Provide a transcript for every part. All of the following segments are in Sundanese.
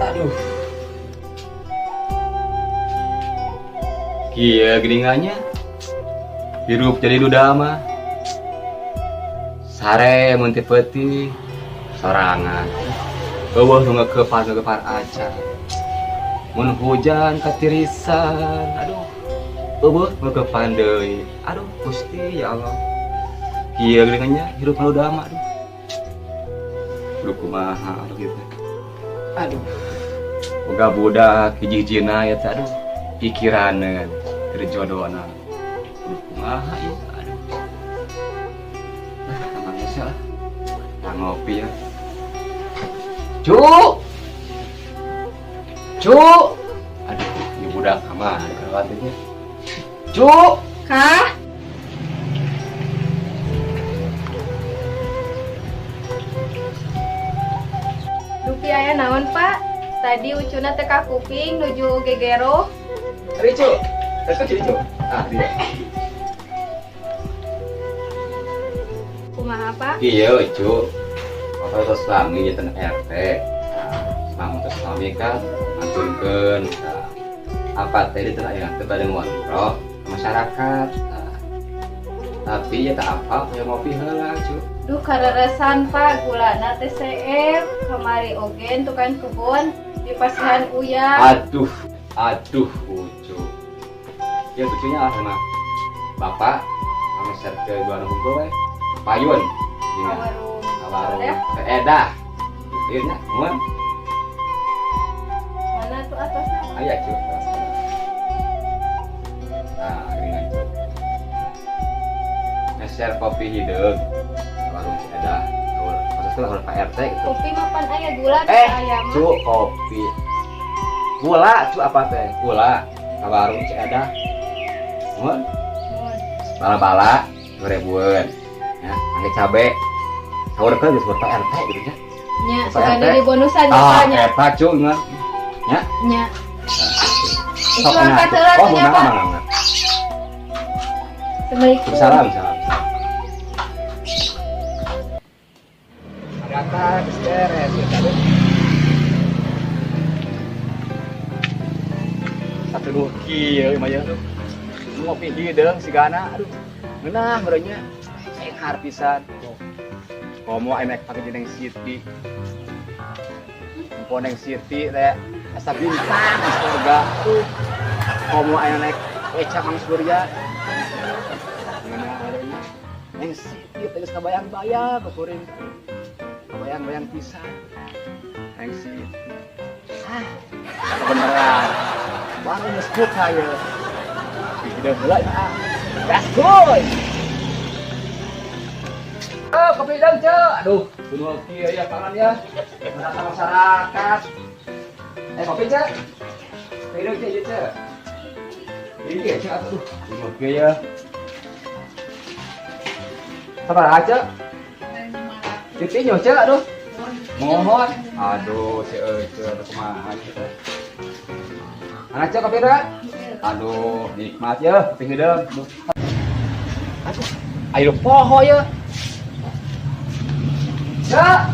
Aduh. Kieu geuningannya. Hirup jadi duda mah. Sare mun teu peuting sorangan. Eueuh nu ngeukeupar acan. Mun hujan katirisan. Aduh. Eueuh ngeukepan deui. Aduh, Gusti ya Allah. Kieu geuningannya hirup duda mah aduh. Aduh kumaha aduh kieu teh. Aduh. Boga budak hiji-hijina ya teh aduh. Pikiraneun keur jodona. Aduh kumaha ieu aduh. Ah, emang geus lah. Nah, ngopi ya. Cu. Cu. Aduh, ieu budak ka mana teh nya. Cu. Kah? Dupi aya naon, Pak? Tadi ucuna teh ka kuping nuju gegero. Ari Cu. Eta Cu, Cu. Ah, dia. Kumaha, Pak? Iya, Cu. Bapak tos suami nya teh RT. Nah, tos suami kan ngantunkeun. Nah, apa teh di teh aya teh bade ngontrol ke masyarakat. Nah, tapi ya tak apa yang ngopi heula, Cu. Duh kareresan, Pak, gulana teh seep, kamari ogen tukang kebun di pasihan uya. Aduh, aduh, Ucu. Ya cucunya lah sama bapak, sama share ke dua hukum we. Payun. Iya. Warung. Warung. Ya. Edah. Ieu nya, mun. Mana tuh atasnya? Aya cu. Nah, ini cu. Nge-share kopi hideung. Warung si Edah. Maksudnya warung Pak RT gitu. Kopi mah pan aya gula aya mah. Cu, kopi. Gula, cu apa teh? Gula. Ka warung si Edah. Mun. Bala-bala 2000-an. Ya, angge cabe. Saurkeun geus Pak RT gitu nya. Nya, Pak suka RT. dari bonusan ya, Ah, Pak nya. eta cu nya. Nya. Nya. Sok Itu angkat enak. heula Oh, tuh nya, mangga, Pak. mangga, mangga. Assalamualaikum. Salam, salam. Ternyata geus beres ya tadi. Satu nu kieu mah ya. Ngopi hideung sigana aduh. Ngeunah meureun nya. Sehat pisan. Komo aya naik pake jeneng Siti. Empo neng Siti teh asa bintang di surga. Tuh. Komo aya naik weca Mang Surya. Ngeunah meureun nya. Neng Siti teh geus kabayang-bayang kuring. Kabayang-bayang pisan. Neng Siti. Ah, kebeneran. Baru geus buka ye. Hideung heula ya. Gaskuy. Oh, kopi dong, Cek. Aduh, kudu kieu ya tangan ya. Merasa masyarakat. Kopi, Cek. Kopi dong, Cek, Cek. Ini ya, Cek, aduh. Kudu kieu ya. Sabar aja, Cek. Ditinyo, Cek, aduh. Mohon. Aduh, si Ece, aduh kumaha ieu teh. Mana, Cek, kopi dah? Aduh, nikmat ya, kopi hideung. Aduh. Aduh, ayo poho ya. Ya,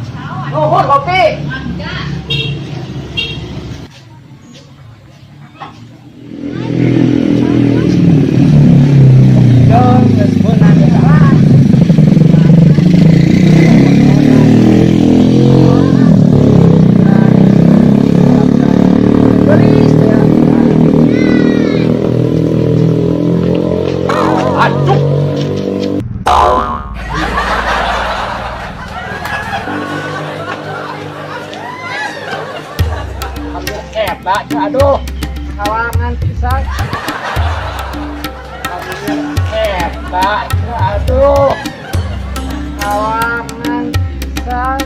nuhun kopi. Dong, geus meunang ya. Gelis ya. Aduh. Eta, aduh, halangan pisan. Eta, aduh, halangan pisan.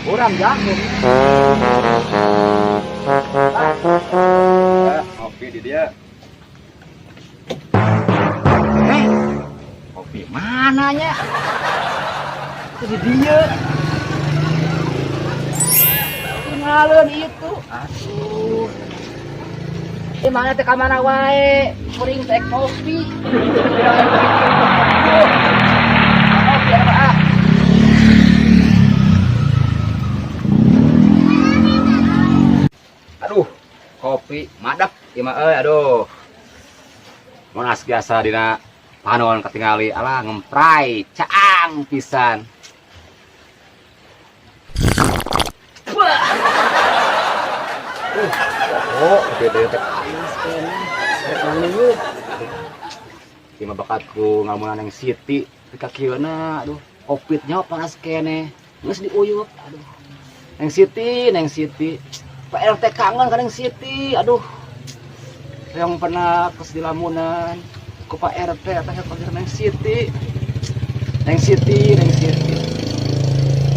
Kurang jago. Ngopi di dia. Kopi mananya? Itu di dia. Tinggalin itu. Aduh. Eh, mana teh kamana wae? Kuring teh kopi. Kopi apa ah? Aduh, kopi madep ieu mah euy, aduh. Monas biasa dina panon ketingali alah ngempray caang pisan. Oh, gede teh panas keneh. Rek nangis. Ieu mah bakatku ngamunan yang Siti di kakieuna, aduh, kopitnya panas keneh. Geus diuyup, aduh. Neng Siti, Neng Siti. Pak RT kangen ka Neng Siti, aduh. Yang pernah kes di lamunan ku Pak RT atas panggil Neng Siti. Neng Siti, Neng Siti.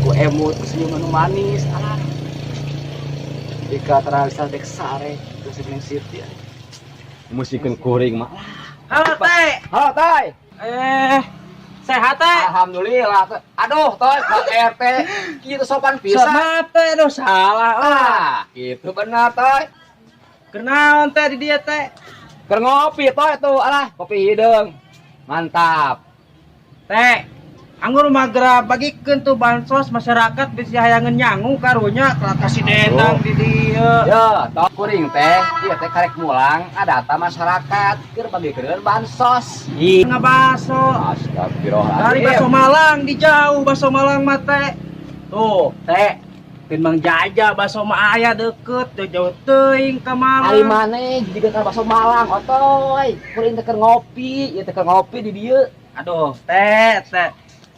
Ku emut senyum anu manis, alah. Jika terasa dek sare terus Neng Siti. Musikeun kuring mah. Halo Teh. Halo Tay. Sehat Teh. Alhamdulillah. Teh. Aduh, Toy, Pak RT kieu sopan pisan. Sama Teh, aduh salah lah. Ah, gitu benar, Toy. Kenaon Teh di dia Teh? Keur ngopi, Toy tuh, alah, kopi hideung. Mantap. Teh, anggur mah geura bagikeun tuh bansos masyarakat bisi hayangeun nyangu karunya telah kasih dendang di dieu. Ya, toh kuring teh, ieu teh karek mulang adata masyarakat keur bagikeun bansos. Ih, ngabaso. Astagfirullahaladzim. Dari baso Malang di jauh baso Malang mah Teh. Tuh, Teh. Tin Mang Jaja baso mah aya deket jauh teuing ka Malang. Ari maneh jiga ka baso Malang otoy. Kuring teh keur ngopi, ieu teh keur ngopi di dieu. Aduh, Teh, Teh.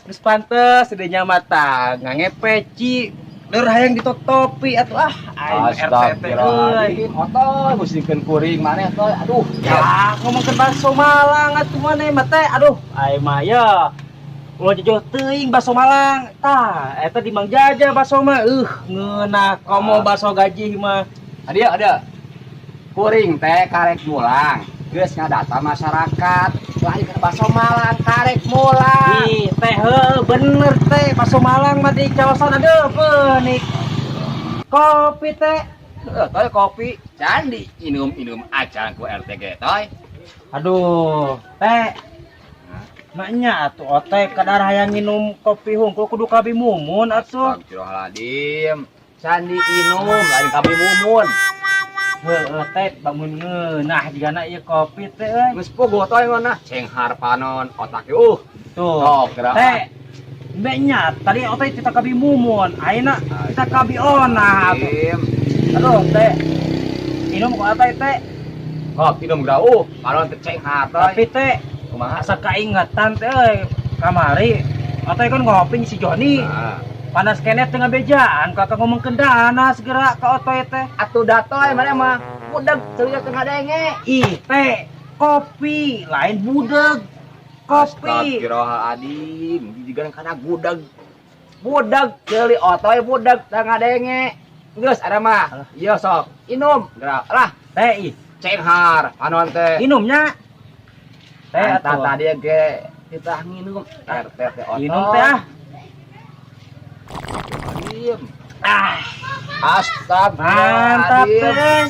Geus pantes dinya mata ngange peci leur hayang ditotopi atuh ah aing RT teh euy. Astagfirullahaladzim. Otoy musikeun kuring maneh toy. Aduh. Ya, ngomongkeun baso Malang atuh maneh mah Teh. Aduh, aing mah ya. Ulah jauh teuing baso Malang. Tah, eta di Mang Jaja baso mah ngeunah komo baso gaji mah. Ada ada. Kuring teh karek mulang. Geus ngadata masyarakat. Lain ke baso Malang karek mulang. Ih, teh heuh bener teh baso Malang mah di kawasan aduh peunik. Kopi teh. Heeh, toy kopi. Candi inum-inum acan ku RTG toy. Aduh, teh. Maknya atuh otek kadar hayang nginum kopi hungkul kudu kabi mumun atuh. Astagfirullahaladzim. Candi inum lain kabi mumun. Heueuh teh bangun ngeunah jigana ieu kopi teh euy. Geus puguh toy ngeunah cenghar panon otak Tuh. Sok geura. Teh. Mbaknya tadi otek kita kabi mumun, ayeuna kita kabi onah atuh. Aduh teh. Minum ku otek teh. Kok minum geura panon teh cenghar toy. Tapi teh kumaha? Asa kaingetan teh euy kamari. Otek kan ngopi si Joni. Nah. Panas kenet tengah bejaan, kakak ngomong ke dana segera ke otoy teh. Atuh datoy mana mah budeg ceuleuh teu ngadenge. Ih teh, kopi lain budeg. Kopi. Astagfirullahaladzim, jigan kana gudeg. Budeg ceuli otoy budeg teu ngadenge. Geus ada mah. Ieu sok, inum geura. Lah, Teh ih, cenghar panon teh. Inumnya. Teh atuh. Tadi ge kita nginum RT teh otoy. Inum teh ah. Ah, astagfirullahaladzim. Mantap teh.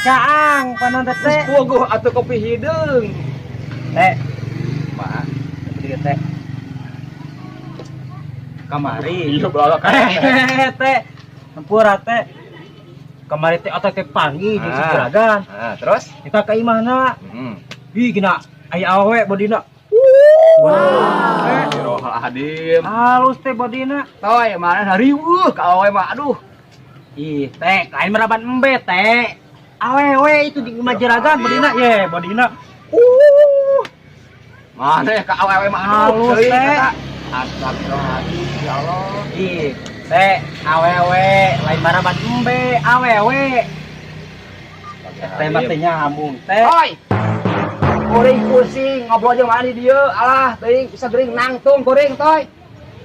Caang panon teh teh. Puguh atuh kopi hideung. Teh, Mah. beli teh. Kamari. Iya balak. Teh. Hampura teh. Kamari teh otak teh panggih jeung si juragan. Ah, terus? Kita ka imahna. Heeh. Ih gina aya awewe bodina. Wow. Astagfirullahaladzim. Halus teh bodina. Toy, mana riweuh ka awewe mah aduh. Ih, teh, lain meraban embe teh. Awewe itu di imah juragan bodina ye, bodina. Mana ka awewe mah aduh. Halus teh. Astagfirullahaladzim, ya Allah. Ih, teh, awewe lain maraban embe, awewe. Teh mah teh nyambung teh. Toy. Kuring pusing ngobrol jeung mana di dieu, alah teuing bisa gering nangtung kuring toy.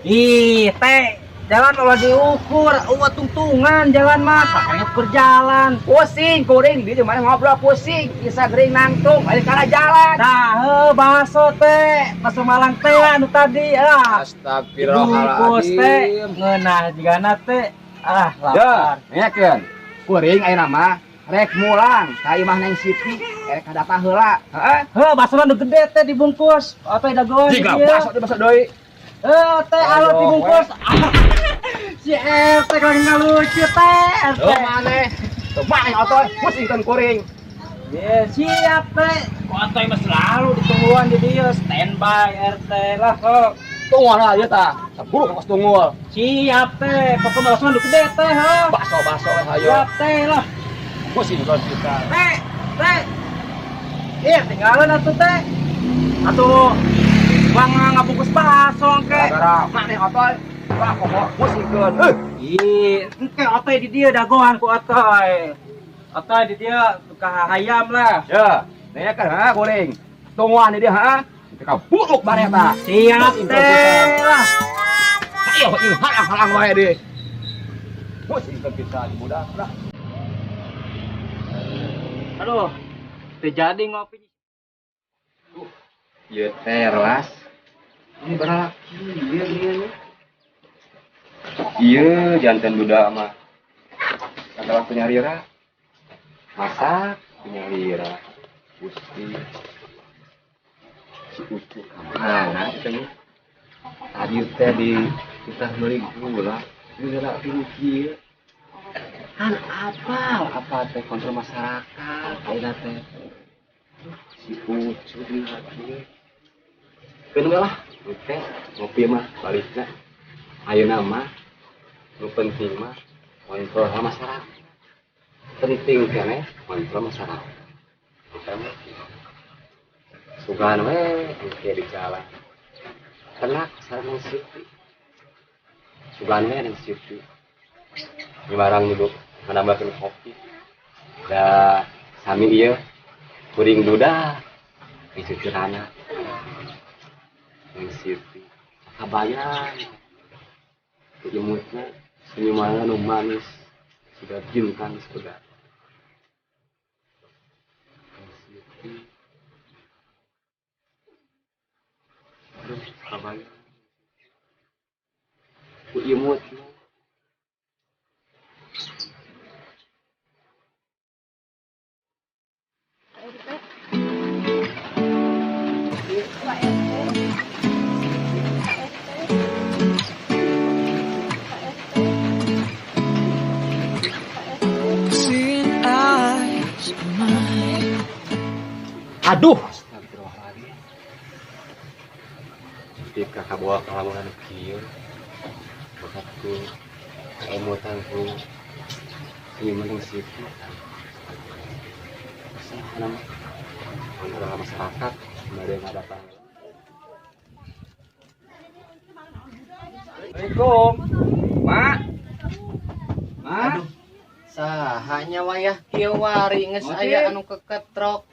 Ih, teh. Jalan ulah diukur, ulah tungtungan jalan mah, makanya ukur jalan. Pusing kuring di mana ngobrol pusing, bisa gering nangtung, balik kana jalan. Nah, heuh baso teh, bakso Malang teh anu tadi ah. Dibungkus teh, ngeunah jigana teh. Ah, Ya, lapar. ngekeun. Kuring ayeuna mah rek mulang ka imah Neng Siti, rek kadata heula. Heeh. Heuh, basona nu gede teh dibungkus. Apa dagoan Jika ieu. baso teh baso deui. Eh, teh alot Ayo, dibungkus. Si RT kan lucu teh, RT. Tuh maneh. Tuh maneh otoy, pusingkeun kuring. Ya, siap teh. Ku otoy mah selalu ditungguan di dieu, standby RT lah kok. Tunggu lah ieu tah. Saburu kos tunggul. Siap teh, pokoknya bakso nu gede teh, heuh. Baso-baso we hayo. Siap teh lah. Pusingkeun kita. Teh, teh. Iya, tinggalan atuh teh. Atuh bang ngabungkus bakso engke. Gara-gara maneh otoy. Wah, komo pusingkeun. Heuh. Ih, engke otoy di dieu dagoan ku otoy. Otoy di dieu ka hayam lah. Ya, nanya kan ha kuring. Tungguan di dia ha. Kita buruk bare ta. Siap teh lah. Ayo, ieu halang-halang wae deh. Pusingkeun kita di budak lah. Aduh, teu jadi ngopi. Ieu teras. Ini baralaki ieu ieu. Ieu jantan budak mah. Kata waktu nyarira. Masak nyarira. Gusti. Si Ucu kamana teh? Tadi teh di kita meuli gula, gula ini kieu. Kan apal apa teh kontrol masyarakat ayeuna teh. Si Ucu di kieu. Keun we lah, teh ngopi mah balikna. Ayeuna mah nu penting mah kontrol masyarakat. Penting keneh kontrol masyarakat. Kita mah sugan we engke di jalan. Tenak sareng Neng Siti. Sugan we Neng Siti. Nyibarang nyebuk menambahkan kopi. Da sami ieu kuring duda dicucurana. Neng Siti kabayang. Imutna senyumanna nu manis sudah bintang sudah. Neng Siti. Aduh, kabayang. Ku imutna. RT. Pak RT. Pak RT. Pak RT. Pak RT. Seeing eyes of mine. Aduh, astagfirullahaladzim. Ketika kabawa kalamunan kieu, bakat ku keemutan ku senyuman Neng Siti. Saha nama kontrol masyarakat bade ngadatang. Assalamualaikum. Mak. Mak. Aduh, sahanya wayah kieu wari geus Oke. aya anu keketrok.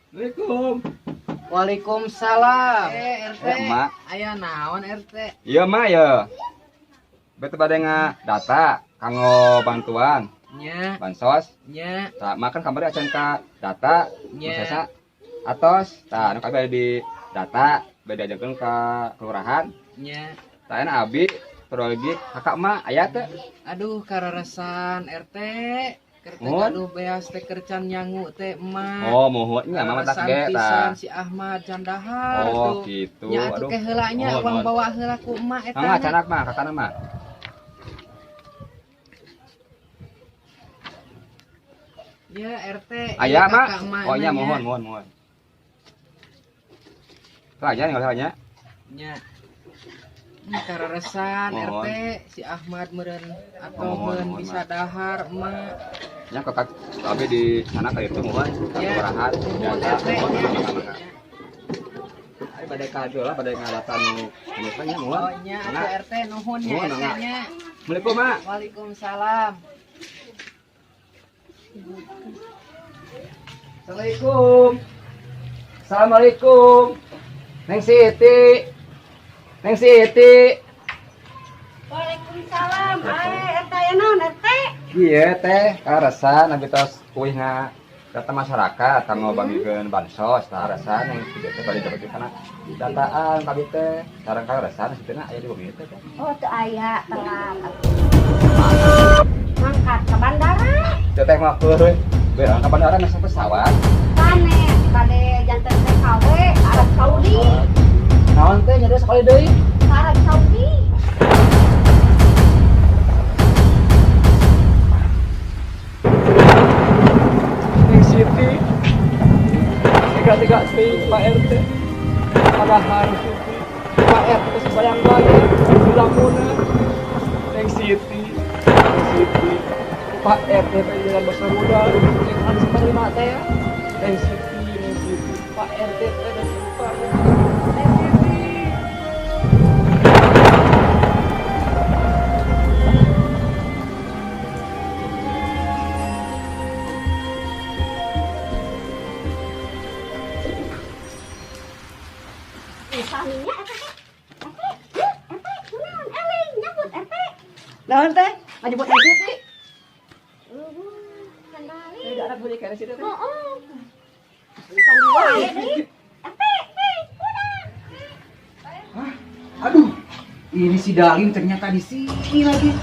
Assalamualaikum. Waalaikumsalam. RT. Eh, Mak. Aya naon RT? Iya, Mak ya. Bete bade data kanggo bantuan Nya, bansos. nya, Tah, mak kan kamari acan ka data nya. Sesa atos tah anu kabeh di data bade diajarkeun ka kelurahan. Nya. Tah ayeuna abi perlu kakak mak aya teu? Aduh, kararesan RT. Keur teh Mohon. gaduh beas teh keur can nyangu teh emak. Oh, muhun nya mama tak Kararesan ge pisan tah. si Ahmad can dahar Oh, tuh. gitu. Nya atuh Aduh. ke heula nya Mohon, uang mohon. bawa heula ku emak eta. Mangga na. canak mah kakana mah. Ya RT. Aya ieu mak. kakak emak Oh nya nanya. mohon mohon mohon. Tah nya nggak nya. Nya. Kararesan Mohon. RT si Ahmad meureun atau Mohon, meureun mohon, bisa Mak. dahar emak. Nya kakak abi di sana ka itu mohon ka Ya. kelurahan. Nuhun Data. RT nya. Mangga. Ayo bade ka lah bade ngadata nu anu nya mohon. Oh nya Mangga. atuh RT nuhun nya Nuhun, RT mangga. nya. Assalamualaikum mak. Waalaikumsalam. Assalamualaikum. Assalamualaikum. Neng Siti. Neng Siti. Waalaikumsalam. Ae, eta ya naon, RT? Iya teh, kaleresan abi tos uih data masyarakat kanggo bagikeun bansos, tah kaleresan yang kieu teh bade dapat kana dataan abi teh. Sareng kaleresan situna aya di bumi teh. Oh, teu aya, telat. Mangkat ke bandara. Teh teh mah heueuh. Beurang ka bandara masa pesawat. Sanes, bade janten TKW Arab Saudi. Naon teh nyari sekali deui? Ke Arab Saudi. Neng Siti tiga-tiga teuing Pak RT, padahal Siti Pak RT sayang banget dilamuna. Neng Siti, Neng Siti, Pak RT teh jalan bahasa ruda yang harus menerima teh ya. Neng Siti, Neng Siti, Pak RT teh dan lupa Neng Siti. Misalnya eta teh. RT, RT, kunaon eling nyebut RT? Naon teh? Ngajebut Neng Siti. Eueuh, sandali. Di Arab Saudi kana situ teh. Heeh. Sandi wae deui. RT, hei, kunaon? Aduh, ini si Dalim ternyata di sini lagi.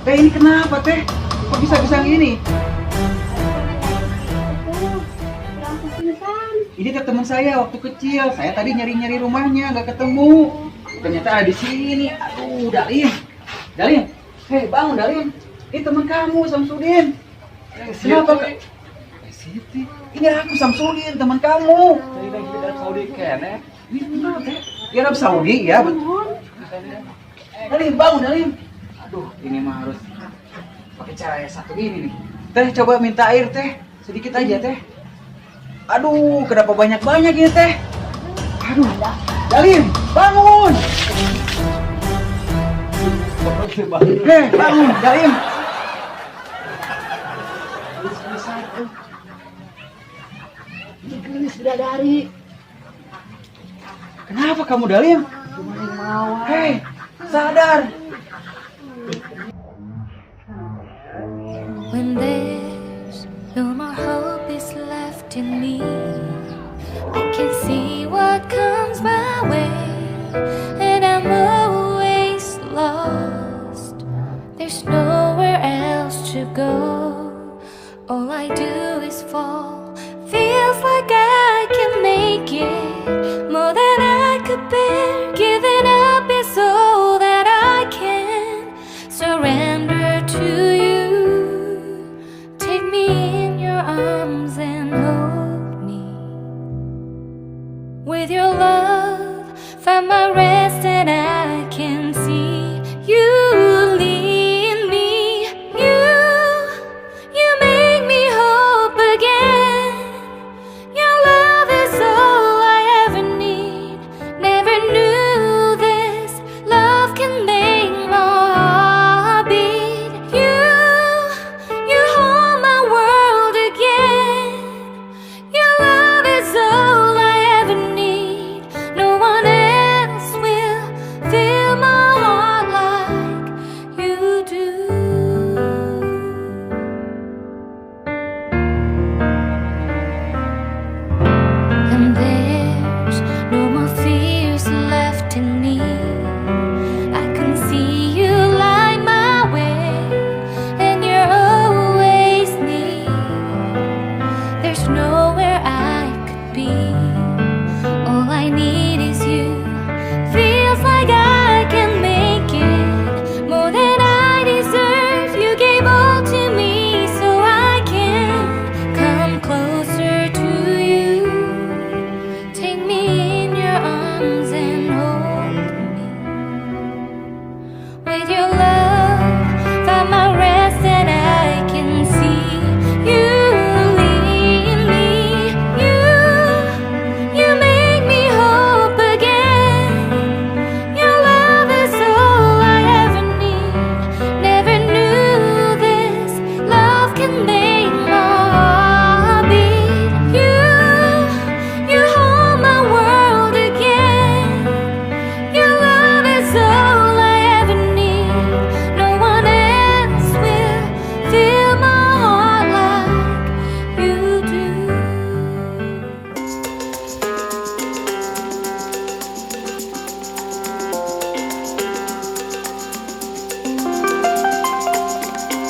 Teh, ini kenapa teh? Kok bisa-bisa gini? Langsung pingsan. Ini teh teman saya waktu kecil. Saya tadi nyari-nyari rumahnya nggak ketemu. Ternyata ada di sini. Aduh, Dalim. Dalim. Hei, bangun Dalim. Ini teman kamu, Samsudin. Neng Kenapa? Siti. Eh, Siti. Ini aku Samsudin, teman kamu. Jadi Neng Siti Arab Saudi keneh. Ini benar teh. Di Arab Saudi ya, betul. Dalim, bangun Dalim. Aduh, ini mah harus pakai cara yang satu ini nih. Teh, coba minta air teh. Sedikit aja teh. Aduh, kenapa banyak-banyak ini teh? Aduh, Dalim, bangun. Hei, bangun, Dalim. Ini geulis bidadari. Kenapa kamu, Dalim? Hei, sadar. When there's no more hope is left in me, I can see what comes my way, and I'm always lost. There's nowhere else to go. All I do is fall. Feels like I can make it more than I could bear. Giving up is all that I can surrender to you. Take me in your arms and hold me. With your love, find my rest and I can see you lead me. You make me hope again. Your love is all I ever need. Never knew this love can make my heart beat. You hold my world again. Your love is all I ever need. No one else will fill my heart like you do. And there's no more fears left in me. I can see you light my way, and you're always near. There's nowhere I could be.